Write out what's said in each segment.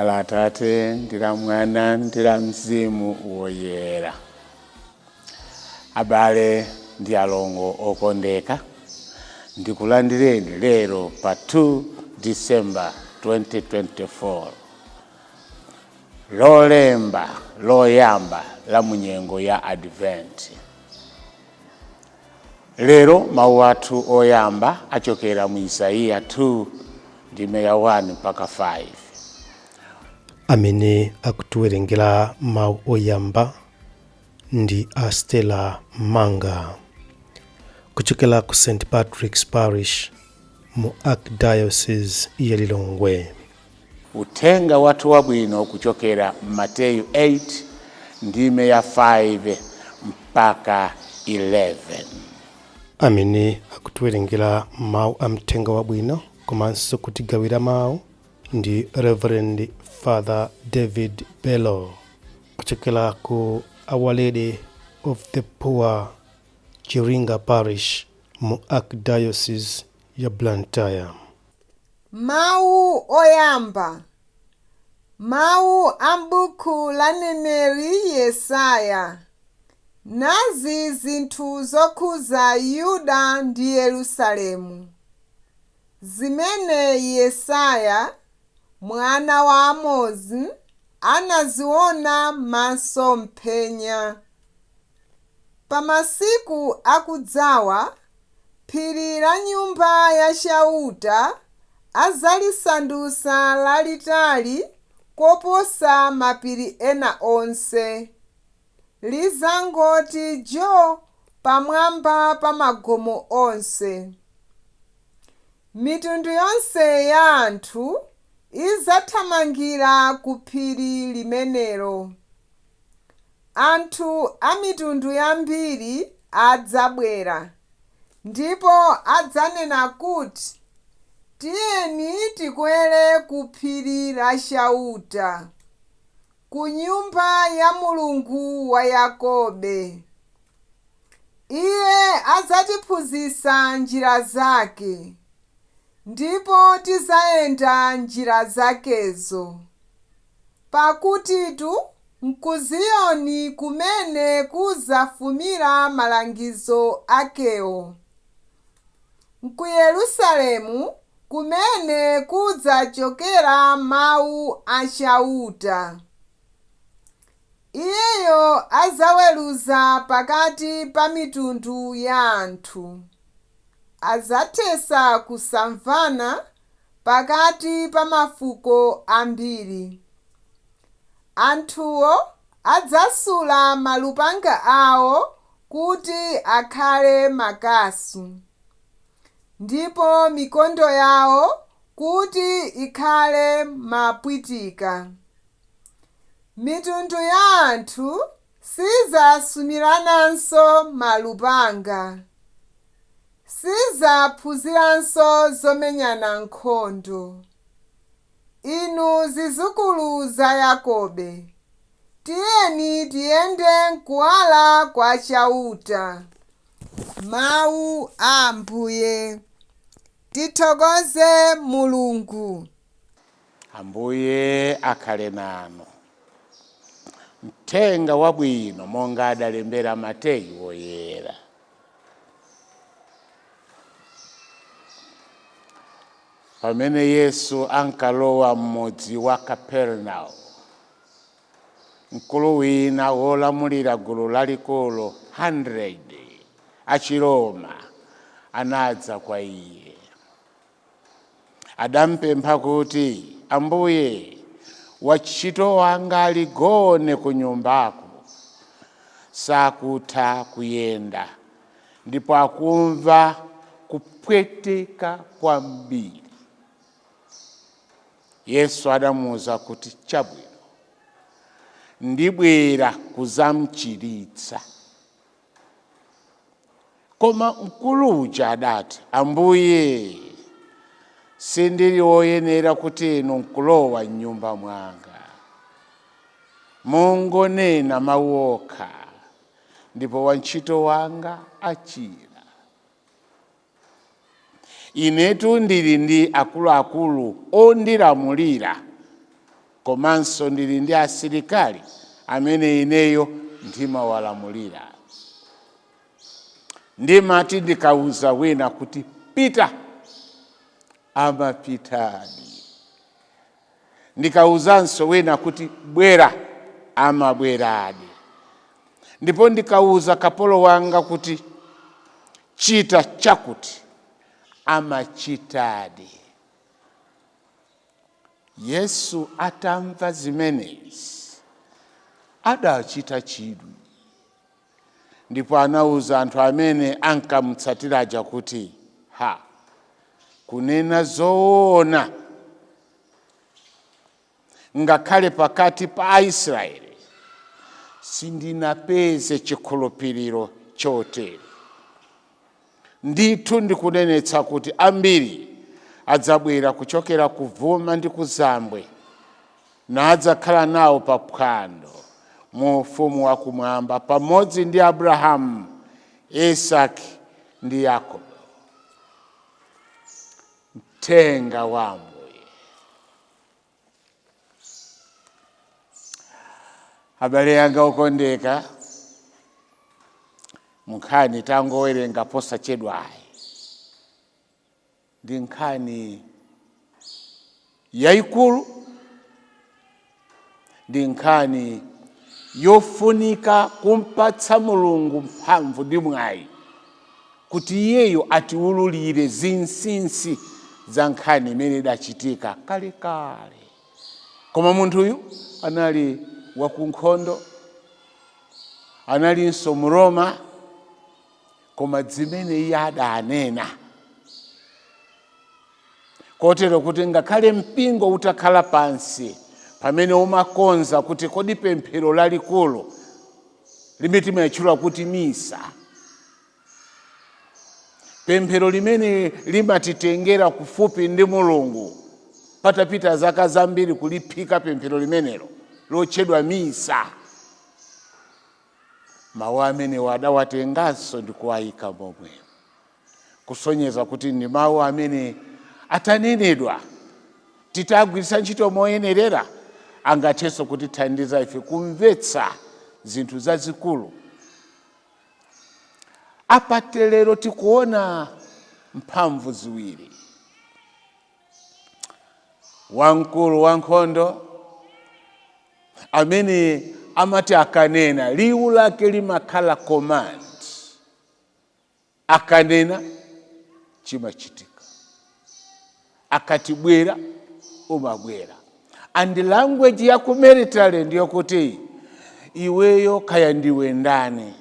Dzina la Atate ndi la Mwana ndi la Mzimu Woyera. Abale ndi alongo okondeka, ndikulandireni lero pa 2 December 2024, Lolemba loyamba la munyengo ya Advent. Lero mawu athu oyamba achokera mu Isaiya 2 ndime ya 1 mpaka 5. Amene akutiwerengera mawu oyamba ndi a Stella Manga kuchokera ku St Patrick's Parish mu Archdiocese ya Lilongwe. Uthenga wathu wabwino kuchokera Mateyu 8 ndime ya 5 mpaka 11. Amene akutiwerengera mawu a mthenga wabwino komanso kutigawira mawu ndi Reverend Father David Bello kuchokera ku Our Lady of the Poor, Chiringa Parish mu Archdiocese ya Blantyre. Mawu oyamba. Mawu a m'buku la mneneri Yesaya. Nazi zinthu zokhuza Yuda ndi Yerusalemu, zimene Yesaya mwana wa Amozi anaziona m'masomphenya. Pa masiku akudzawa, phiri la Nyumba ya Chauta adzalisandutsa lalitali koposa mapiri ena onse. Lidzangoti jo pamwamba pa magomo onse. Mitundu yonse ya anthu idzathamangira ku phiri limenelo. Anthu a mitundu yambiri adzabwera, ndipo adzanena kuti, Tiyeni tikwere ku phiri la Chauta, ku nyumba ya Mulungu wa Yakobe. Iye adzatiphunzitsa njira zake, ndipo tidzayenda m'njira zakezo. Pakutitu n'ku Ziyoni kumene kudzafumira malangizo akewo, n'ku Yerusalemu kumene kudzachokera mawu a Chauta. Iyeyo adzaweruza pakati pa mitundu ya anthu. Adzathetsa kusamvana pakati pa mafuko ambiri. Anthuwo adzasula malupanga awo kuti akhale makasu, ndipo mikondo yawo kuti ikhale mapwitika. Mitundu ya anthu sidzasumirananso malupanga, sidzaphunziranso zomenyana nkhondo. Inu zidzukulu za Yakobe, tiyeni tiyende m'kuwala kwa Chauta. Mawu a Ambuye. Tithokoze Mulungu. Ambuye akhale nanu. Mthenga wabwino monga adalembera Mateyu Woyera. Pamene Yesu ankalowa m'mudzi wa Kapernao, mkulu wina wolamulira gulu lalikulu 100 Achiroma anadza kwa iye. Adampempha kuti, Ambuye, wantchito wanga ali gone ku nyumbako, sakutha kuyenda ndipo akumva kupweteka kwambiri. Yesu adamuuza kuti, Chabwino, ndibwera kudzamchiritsa. Koma mkulu uja adati, Ambuye, sindili woyenera kuti inu nkulowa m'nyumba mwanga. Mungonena mawu okha, ndipo wantchito wanga achira. Inetu ndili ndi akuluakulu ondilamulira. Komanso ndili ndi asilikali amene ineyo ndimawalamulira. Ndimati ndikauza wina kuti pita, amapitadi. Ndikauzanso wina kuti bwera, amabweradi. Ndipo ndikauza kapolo wanga kuti chita chakuti, amachitadi. Yesu atamva zimenezi adachita chidwi, ndipo anauza anthu amene ankamutsatiraja kuti, ha, kunena zoona, ngakhale pakati pa Aisraeli sindinapeze chikhulupiriro chotere. Ndithu ndikunenetsa kuti ambiri adzabwera kuchokera kuvuma ndi kuzambwe, nadzakhala nawo pa phwando mu ufumu wakumwamba pamodzi ndi Abrahamu, Isaki ndi Yakobo. Mthenga wa Ambuye. Abale anga okondeka, munkhani tangowerenga posachedwayi ndi nkhani yayikulu, ndi nkhani yofunika kumpatsa Mulungu mphamvu ndi mwayi kuti iyeyo atiwululire zinsinsi za nkhani imene idachitika kalekale. Koma munthuyu anali wakunkhondo, analinso Mroma, koma zimene iye adanena, kotero kuti ngakhale mpingo utakhala pansi pamene umakonza kuti kodi pemphero lalikulu limene timayitchula kuti misa, pemphero limene limatitengera kufupi ndi Mulungu, patapita zaka zambiri kuliphika pemphero limenelo lotchedwa misa, mawu amenewo adawatenganso ndi kuwayika momwemo, kusonyeza kuti ndi mawu amene atanenedwa titagwiritsa ntchito moyenerera angathenso kutithandiza ife kumvetsa zinthu zazikulu. Apatelero tikuona mphamvu ziwiri: wamkulu wankhondo amene amati akanena liwu lake limakhala command, akanena chimachitika, akati bwera umabwera. And language ya ku military ndiyo kuti iweyo kaya ndiwe ndani,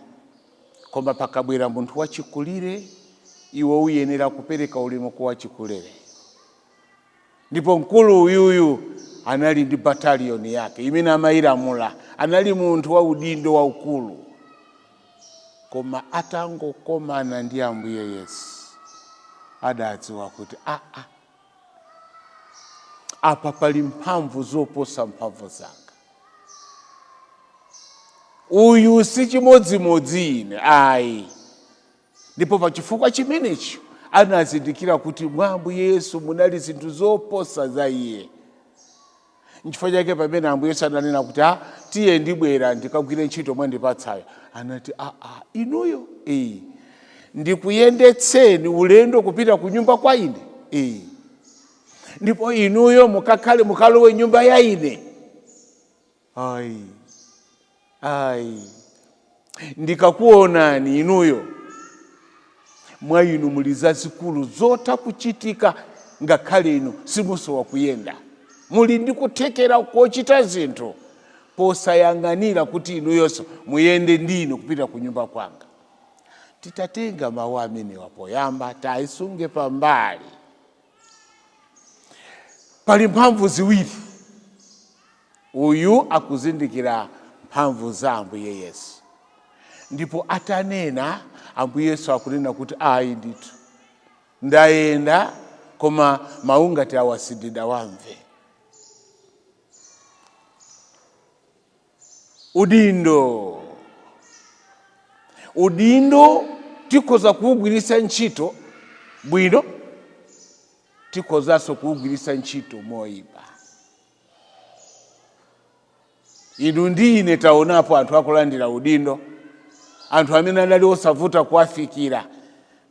koma pakabwera munthu wachikulire iwe uyenera kupereka ulemu kwa wachikulire. Ndipo mkulu uyuyu anali ndi battalion yake imene amayilamula, anali munthu wa udindo waukulu. Koma atangokomana ndi Ambuye Yesu adadziwa kuti aa, apa pali mphamvu zoposa mphamvu zanga, uyu si chimodzimodzi ine ayi. Ndipo pachifukwa chimenechi anazindikira kuti mwa Ambuye Yesu munali zinthu zoposa za iye. Nchifukwa chake pamene Ambuye Yesu ananena kuti a tiye ndibwera ndikagwire ntchito mwandipatsayo, anati aa, inuyo ndikuyendetseni ulendo kupita ku nyumba kwa ine, ndipo inuyo mukakhale mukalowe nyumba ya ine, ayi ayi, ndikakuonani inuyo, mwa inu muli zazikulu zotha kuchitika, ngakhale inu simusowa kuyenda, muli ndi kuthekera kochita zinthu posayang'anira kuti inuyonso muyende ndinu kupita ku nyumba kwanga. Titatenga mawu amenewa poyamba tayisunge pambali. Pali mphamvu ziwiri. Uyu akuzindikira mphamvu za Ambuye Yesu, ndipo atanena Ambuye Yesu akunena kuti ayi ndithu ndayenda, koma mawu ngati awa sindidawamve. Udindo, udindo tikhoza kuwugwiritsa ntchito bwino, tikhozanso kuwugwiritsa ntchito moyipa. Inu ndi ine taonapo anthu akulandira udindo, anthu amene anali osavuta kuwafikira,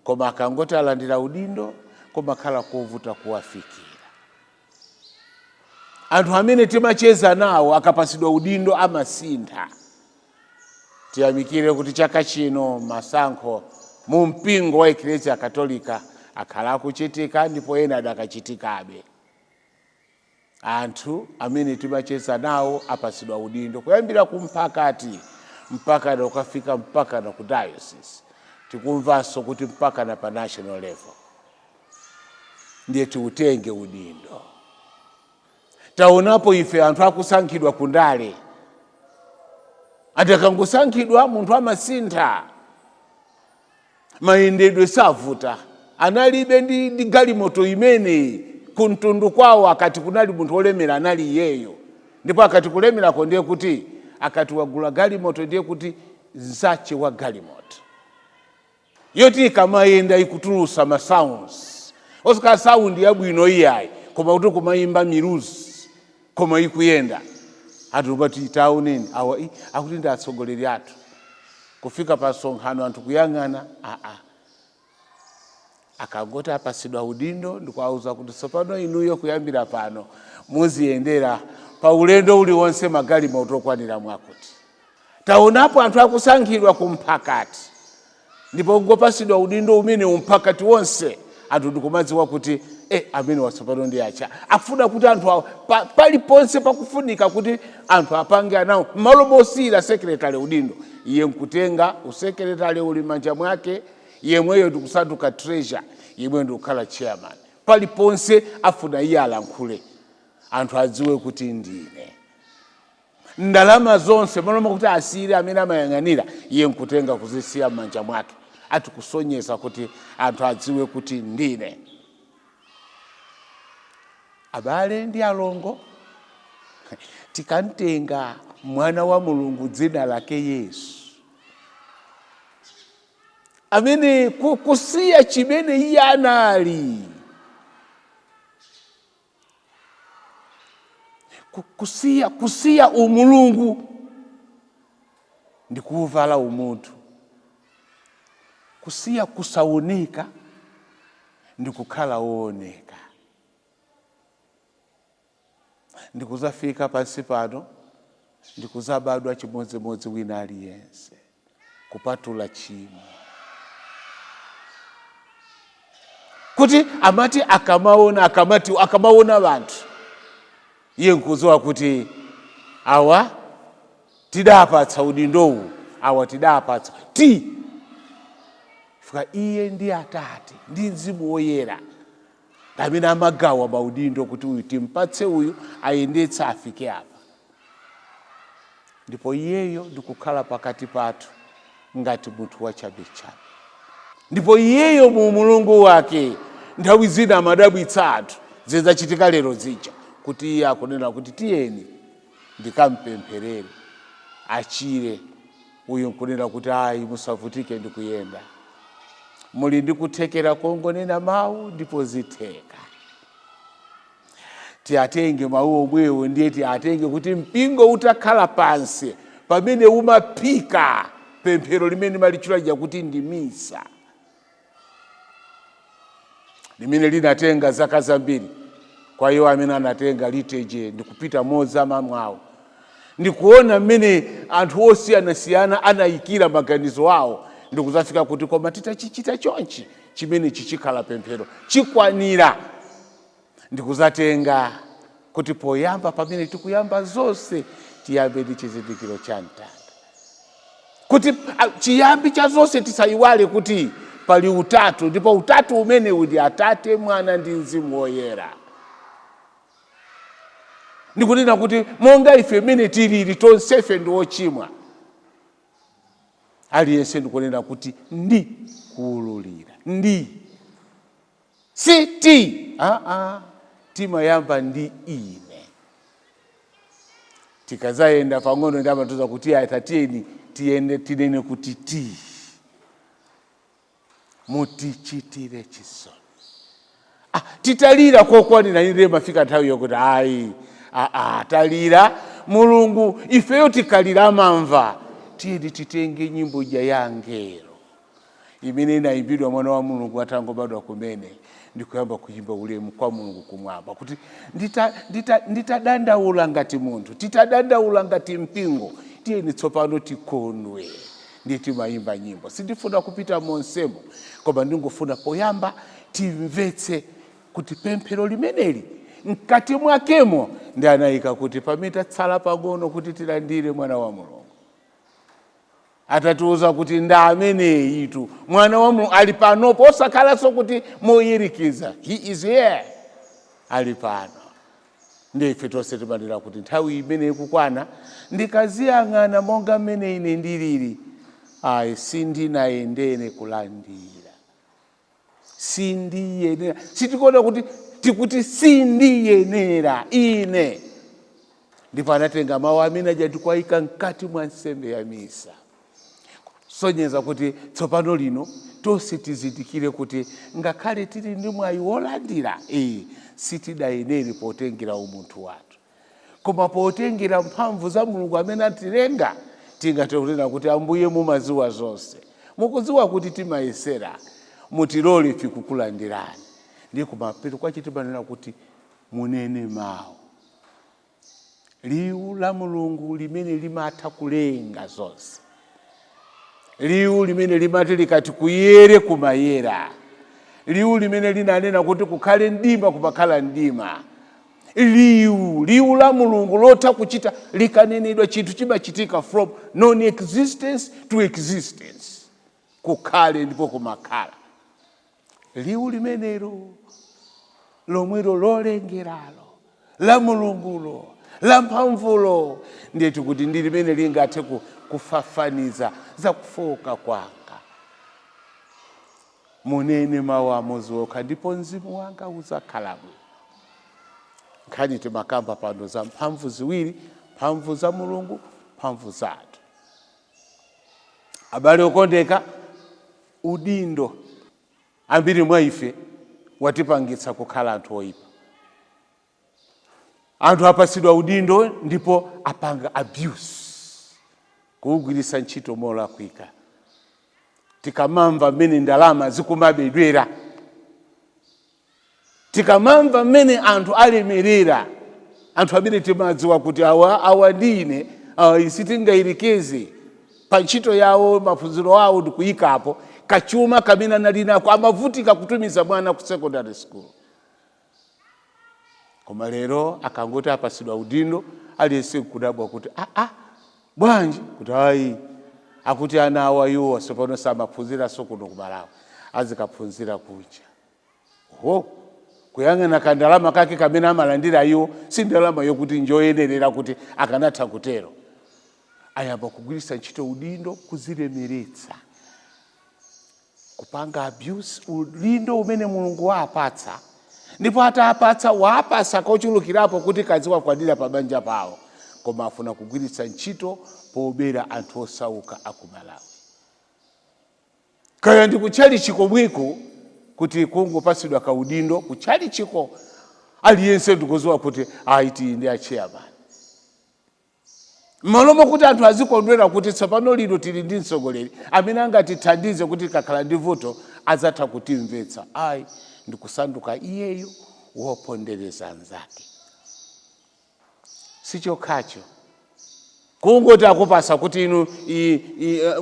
koma akangoti alandira udindo kumakhala kovuta kuwafikira. Anthu amene timacheza nawo akapasidwa udindo amasintha. Tiyamikire kuti chaka chino masankho mu mpingo wa Eklesia Katolika akhala akuchitika, ndipo ena adakachitikabe. Anthu amene timacheza nawo apasidwa udindo kuyambira kumphakati mpaka na ukafika mpaka na ku diocese, tikumvanso kuti mpaka na pa national level. Ndiye tiutenge udindo. Taonapo ife anthu akusankhidwa kundale, ati akangosankhidwa munthu amasintha mayendedwe, savuta, analibe ndi galimoto imene kumtundu kwawo akati kunali munthu wolemera anali iyeyo, ndipo akati kulemerako ndiye kuti akati wagula galimoto ndiye kuti nzache wa galimoto yoti ikamayenda ikutulusa ma sounds, osakhala sound yabwino iyayi, koma kuti kumayimba miluzi koma ikuyenda. Anthu pati taoneni awa, akuti ndi atsogoleri athu. Kufika pa msonkhano anthu kuyang'ana, aa, akangoti apasidwa udindo ndikuwauza kuti tsopano inuyo kuyambira pano muziyendera pa ulendo uliwonse magalimoto okwanira mwakuti. Taonapo anthu akusankhidwa kumphakati, ndipo ngopasidwa udindo umene umphakati wonse anthu ndikumadziwa kuti amene watsopano ndi acha akufuna kuti anthu awo paliponse pakufunika kuti anthu apange anawo, m'malo mosiyira secretary udindo, iye nkutenga usecretary uli manja mwake, yemweyo ndikusanduka treasurer, yemweyo ndikukhala chairman. Paliponse afuna iye alankhule, anthu adziwe kuti ndine. Ndalama zonse, malo mokuti asiyire amene amayang'anira, iye nkutenga kuzisiya m'manja mwake, ati kusonyeza kuti anthu adziwe kuti ndine. Abale ndi alongo, tikamtenga mwana wa Mulungu dzina lake Yesu, amene kusiya chimene iye anali, kusiya umulungu ndi kuvala umunthu, kusiya kusaoneka ndi kukhala wooneka, ndikuzafika pansi pano ndikuzabadwa chimodzimodzi wina aliyense, kupatula chimo, kuti amati akamaona, akamati akamaona anthu, iye nkudziwa kuti awa tidapatsa udindowu, awa tidapatsa ti fika. Iye ndi Atate ndi Mzimu Woyera amene amagawa maudindo kuti uyu timpatse, uyu ayendetse afike apa, ndipo iyeyo ndikukhala pakati pathu ngati munthu wachabechabe. Ndipo iyeyo mu mulungu wake nthawi zina amadabwitsa anthu. Zidzachitika lero zija kuti iye akunena kuti tiyeni ndikampempherere achire, uyu nkunena kuti ayi, musavutike ndi kuyenda, muli ndi kuthekera kongonena mawu ndipo zitheka. Tiatenge mawu omwewo, ndiye tiatenge kuti mpingo utakhala pansi pamene umaphika pemphero limene malitchula lija kuti ndi misa, limene linatenga zaka zambiri kwa iwo amene anatenga liturgy ndikupita mozama mwawo ndikuona mmene anthu osiyanasiyana anayikira maganizo awo, ndikuzafika kuti koma titachichita chonchi chimene chichikhala pemphero chikwanira, ndikuzatenga kuti poyamba pamene tikuyamba zonse tiyambe ndi chizindikiro cha mtanda, kuti chiyambi cha zonse tisayiwale kuti pali utatu, ndipo utatu umenewu ndi Atate, Mwana ndi Mzimu Woyera. Ndikunena kuti monga ife mmene tilili tonsefe ndi ochimwa, aliyense ndikunena kuti ndi kuwululira ndi si ti aa, timayamba ndi ine. Tikazayenda pang'ono ndi amatiuza kuti ayi, tatiyeni tiyende tinene kuti ti mutichitire chisoni. Titalira kokwanira ine mafika nthawi yokuti ayi, talira. Mulungu ifeyo tikalira amamva. Tiyeni titenge nyimbo ija ya angelo imene inayimbidwa mwana wa Mulungu atangobadwa kumene, ndikuyamba kuyimba ulemu kwa Mulungu kumwamba, kuti nditadandaula ngati munthu, titadandaula ngati mpingo, tiyeni tsopano tikondwe. Ndiye timayimba nyimbo. Sindifuna kupita monsemo, koma ndingofuna poyamba timvetse kuti pemphero limeneli mkati mwakemo ndi anayika kuti pamene tatsala pang'ono kuti tilandire mwana wa Mulungu, atatiuza kuti nda ameneyitu mwana wa Mulungu ali panopo, osakhalanso kuti moyirikiza, he is here, ali pano. Ndiye ife tonse timanena kuti nthawi imene ikukwana, ndikaziyang'ana monga mmene ine ndilili, ayi, sindinayendere kulandira, sindiyenera. Sitikuona kuti tikuti sindiyenera ine. Ndipo anatenga mawu amene aja ndikuwayika mkati mwa nsembe ya misa, kusonyeza kuti tsopano lino tonse tizindikire kuti ngakhale tili ndi mwayi wolandira, sitidayenere potengera umunthu wathu, koma potengera mphamvu za Mulungu amene atilenga, tingathe kunena kuti, "Ambuye, mumaziwa zonse, mukudziwa kuti timayesera, mutilole ife kukulandirani." Ndiye kumapeto kwache timanena kuti munene mawu, liwu la Mulungu limene limatha kulenga zonse, liwu limene limati likati kuyere kumayera, liwu limene linanena kuti kukhale mdima kumakhala mdima, liwu la Mulungu lotha kuchita, likanenedwa chinthu chimachitika from non existence to existence, kukhale ndipo kumakhala. Liwu limenelo lomwelo lolengeralo la Mulungulo la mphamvulo, ndiye tikuti ndi limene lingathe kufafaniza za kufoka kwanga. Munene mawu amodzi okha ndipo mzimu wanga udzakhala bwino. Nkhani timakamba pano za mphamvu ziwiri, mphamvu za Mulungu, mphamvu zathu. Abale okondeka, udindo ambiri mwa ife watipangitsa kukhala anthu oyipa. Anthu apasidwa udindo ndipo apanga abuse, kuwugwiritsa ntchito molakwika. Tikamamva mmene ndalama zikumabedwera, tikamamva mmene anthu alemerera, anthu amene timadziwa kuti awa, awa ndi ine, awa sitingayerekeze pa ntchito yawo, maphunziro awo ndikuyikapo kachuma kamene anali nako, amavutika kutumiza mwana ku secondary school. Koma lero akangoti apasidwa udindo, aliyense nkudabwa kuti, "Aa, bwanji?" Kuti ayi, akuti ana awa iwo tsopano samaphunziranso kuno ku Malawi, azikaphunzira kunja. Ho, kuyang'ana kandalama kake kamene amalandira iwo, si ndalama yokuti njoyenerera kuti akanatha kutero. Ayamba kugwiritsa ntchito udindo kuzilemeretsa, kupanga abuse udindo umene Mulungu waapatsa. Ndipo atapatsa, waapatsa kochulukirapo kuti kaziwakwanira pa banja pawo, koma afuna kugwiritsa ntchito pobera anthu osauka aku Malawi. Kaya ndi kutchalichi komweko, kuti kungopatsidwa kaudindo kutchalichiko, aliyense ndikudziwa kuti aiti ndi a chairman, m'malo mokuti anthu azikondwera kuti tsopano lino tili ndi mtsogoleri amene angatithandize kuti tikakhala ndi vuto adzatha kutimvetsa, ayi, ndikusanduka iyeyo wopondereza anzake. Sichokhacho, kungoti akupasa kuti inu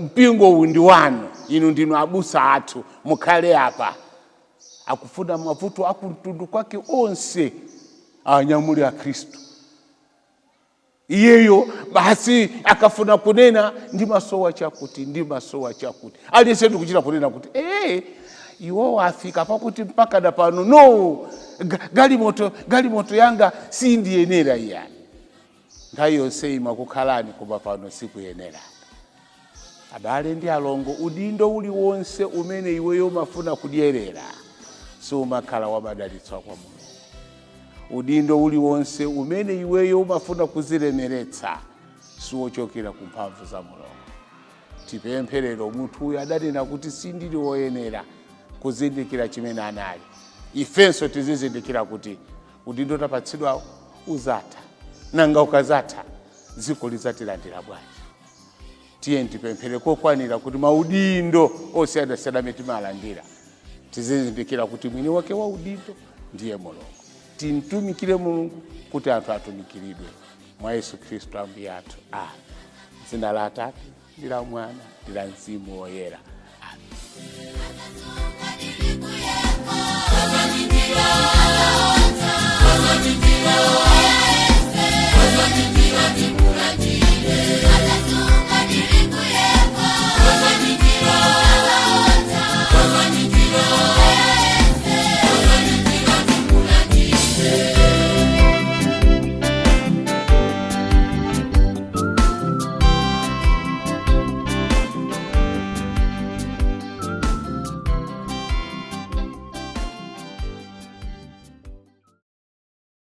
mpingo uwu ndi wanu, inu ndinu abusa athu, mukhale apa, akufuna mavuto akumtundu kwake onse anyamule akhristu. Iyeyo basi akafuna kunena, "Ndimasowa chakuti, ndimasowa chakuti," aliyense ndikuchita kunena kuti ee, iwowo afika pakuti mpaka na pano no galimoto yanga sindiyenera iyani. Nthawi yonse imakukhalani, koma pano sikuyenera. Abale ndi alongo, udindo uliwonse umene iweyo umafuna kudyerera siumakhala wamadalitso kwa Mulungu. Udindo uliwonse umene iweyo umafuna kuzilemeretsa siwochokera ku mphamvu za Mulungu. Tipempherero munthu uyu adanena kuti sindili woyenera, kuzindikira chimene anali. Ifenso tizizindikira kuti udindo tapatsidwawo uzatha. Nanga ukazatha, Dziko lidzatilandira bwanji? Tiye tipemphere kokwanira kuti maudindo osiyanasiyana amene timalandira, tizizindikira kuti mwini wake wa udindo ndiye Mulungu. Timtumikire Mulungu kuti anthu atumikiridwe mwa Yesu Khristu Ambuye athu. Amen. Dzina la Atate ndi la Mwana ndi la Mzimu Woyera. Amen.